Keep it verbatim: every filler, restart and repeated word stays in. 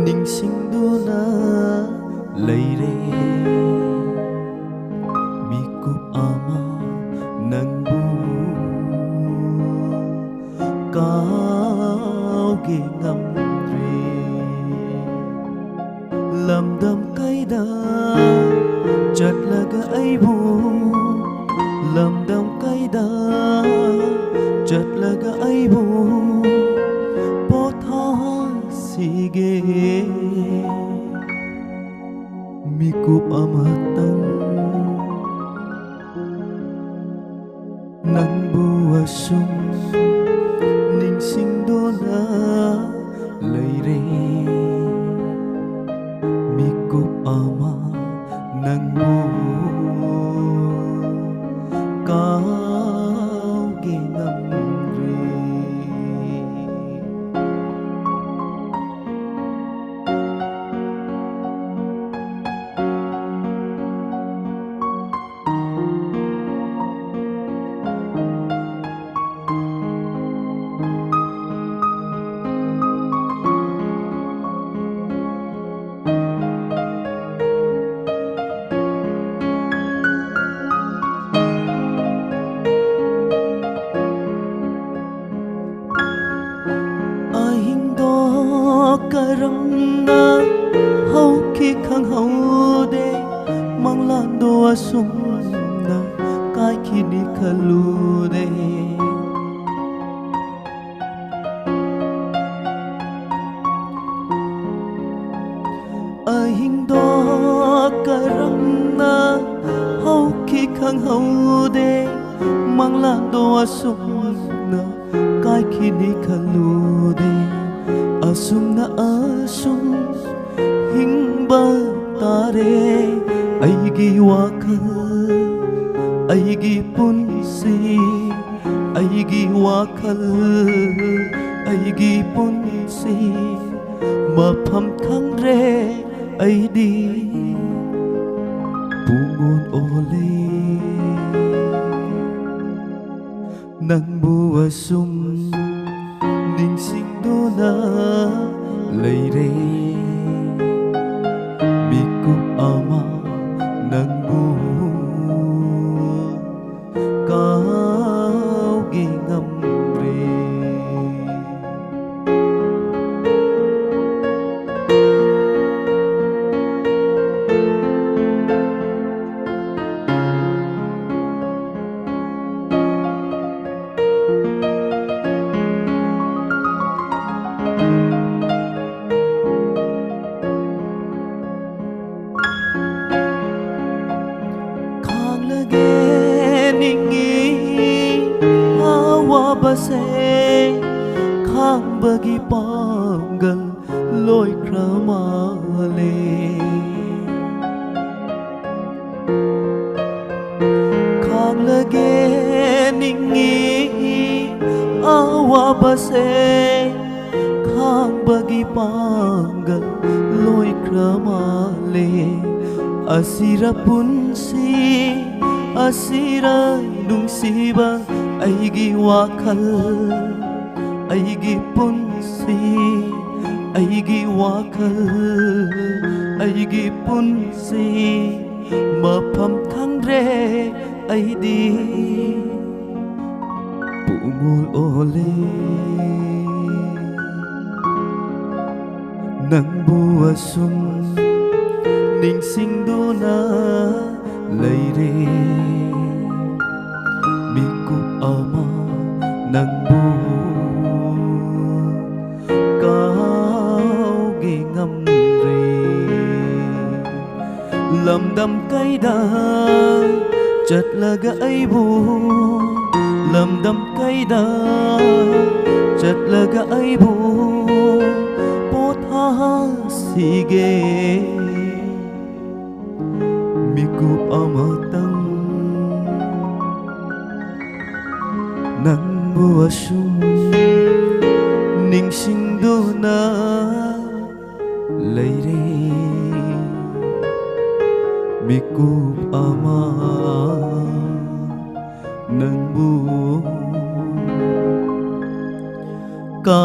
ꯅꯤꯡꯁꯤꯡꯗꯨꯅ ꯂꯩꯔꯦ꯫ ꯃꯤꯀꯨꯞ ꯑꯃ ꯅꯪꯕꯨ ꯀꯥꯎꯒꯦ ꯉꯝꯗ꯭ꯔꯦ꯫ ꯂꯝꯗꯝ ꯀꯩꯗ ꯆꯠꯂꯒ ꯑꯩꯕꯨ, ꯂꯝꯗꯝ ꯀꯩꯗ ꯆꯠꯂꯒ ꯑꯩꯕꯨ ꯄꯣꯊꯥꯁꯤꯒꯦ꯫ ꯃꯤꯀꯨꯞ ꯑꯃꯇꯪ ꯅꯪꯕꯨ ꯑꯁꯨꯝ ꯅꯤꯡꯁꯤꯡꯗꯨꯅ ꯂꯩꯔꯦ꯫ ꯃꯤꯀꯨꯞ ꯑꯃ ꯅꯪꯕꯨ ꯀꯥꯎꯒꯦ ꯉꯝꯗ꯭ꯔꯦ꯫ ꯑꯍꯤꯡꯗꯣ ꯀꯔꯝꯅ ꯍꯧꯈꯤ ꯈꯪꯍꯧꯗꯦ, ꯃꯪꯂꯥꯟꯗꯣ ꯑꯁꯨꯝꯅ ꯀꯥꯏꯈꯤꯅꯤ ꯈꯜꯂꯨꯗꯦ꯫ ꯑꯍꯤꯡꯗꯣ ꯀꯔꯝꯅ ꯍꯧꯈꯤ ꯈꯪꯍꯧꯗꯦ, ꯃꯪꯂꯥꯟꯗꯣ ꯑꯁꯨꯝꯅ ꯀꯥꯏꯈꯤꯅꯤ ꯈꯜꯂꯨꯗꯦ꯫ ꯑꯁꯨꯝꯅ ꯑꯁꯨꯝ ꯍꯤꯡꯕ ꯇꯥꯔꯦ꯫ ꯑꯩꯒꯤ ꯋꯥꯈꯜ, ꯑꯩꯒꯤ ꯄꯨꯟꯁꯤ, ꯑꯩꯒꯤ ꯋꯥꯈꯜ, ꯑꯩꯒꯤ ꯄꯨꯟꯁꯤ, ꯃꯐꯝ ꯈꯪꯗ꯭ꯔꯦ ꯑꯩꯗꯤ ꯄꯨꯡꯑꯣꯟ ꯑꯣꯜꯂꯦ꯫ ꯅꯪꯕꯨ ꯑꯁꯨꯝ ꯅꯤꯡꯁꯤꯡꯗꯨꯅ ꯂꯩꯔꯦ꯫ ꯃꯤꯀꯨꯞ ꯑꯃ ꯅꯪꯕꯨ ꯀꯥꯎꯒꯦ ꯉꯝꯗ꯭ꯔꯦ꯫ ꯈꯥꯡꯂꯒꯦ ꯅꯤꯡꯏ ꯑꯋꯥꯕꯁꯦ, ꯈꯥꯡꯕꯒꯤ ꯄꯥꯡꯒꯜ ꯂꯣꯏꯈ꯭ꯔ ꯃꯥꯜꯂꯦ꯫ ꯈꯥꯡꯂꯒꯦ ꯅꯤꯡꯏ ꯑꯋꯥꯕꯁꯦ, ꯈꯥꯡꯕꯒꯤ ꯄꯥꯡꯒꯜ ꯂꯣꯏꯈ꯭ꯔ ꯃꯥꯜꯂꯦ꯫ ꯑꯁꯤꯔ ꯄꯨꯟꯁꯤ, ꯑꯁꯤꯔ ꯅꯨꯡꯁꯤꯕ ꯑꯩꯒꯤ ꯋꯥꯈꯜ, ꯑꯩꯒꯤ ꯄꯨꯟꯁꯤ, ꯑꯩꯒꯤ ꯋꯥꯈꯜ, ꯑꯩꯒꯤ ꯄꯨꯟꯁꯤ꯫ ꯃꯐꯝ ꯈꯪꯗ꯭ꯔꯦ ꯑꯩꯗꯤ ꯄꯨꯡꯑꯣꯜ ꯑꯣꯜꯂꯦ꯫ ꯅꯪꯕꯨ ꯑꯁꯨꯝ ꯅꯤꯡꯁꯤꯡꯗꯨꯅ ꯂꯩꯔꯦ꯫ ꯃꯤꯀꯨꯞ ꯑꯃ ꯅꯪꯕꯨ ꯀꯥꯎꯒꯦ ꯉꯝꯗ꯭ꯔꯦ꯫ ꯂꯝꯗꯝ ꯀꯩꯗ ꯆꯠꯂꯒ ꯑꯩꯕꯨ, ꯂꯝꯗꯝ ꯀꯩꯗ ꯆꯠꯂꯒ ꯑꯩꯕꯨ ꯄꯣꯊꯥꯍꯟꯁꯤꯒꯦ꯫ ꯃꯤꯀꯨꯞ ꯑꯃꯇꯪ ꯅꯪꯕꯨ ꯑꯁꯨꯝ ꯅꯤꯡꯁꯤꯡꯗꯨꯅ ꯂꯩꯔꯦ꯫ ꯃꯤꯀꯨꯞ ꯑꯃ ꯅꯪꯕꯨ ꯀꯥ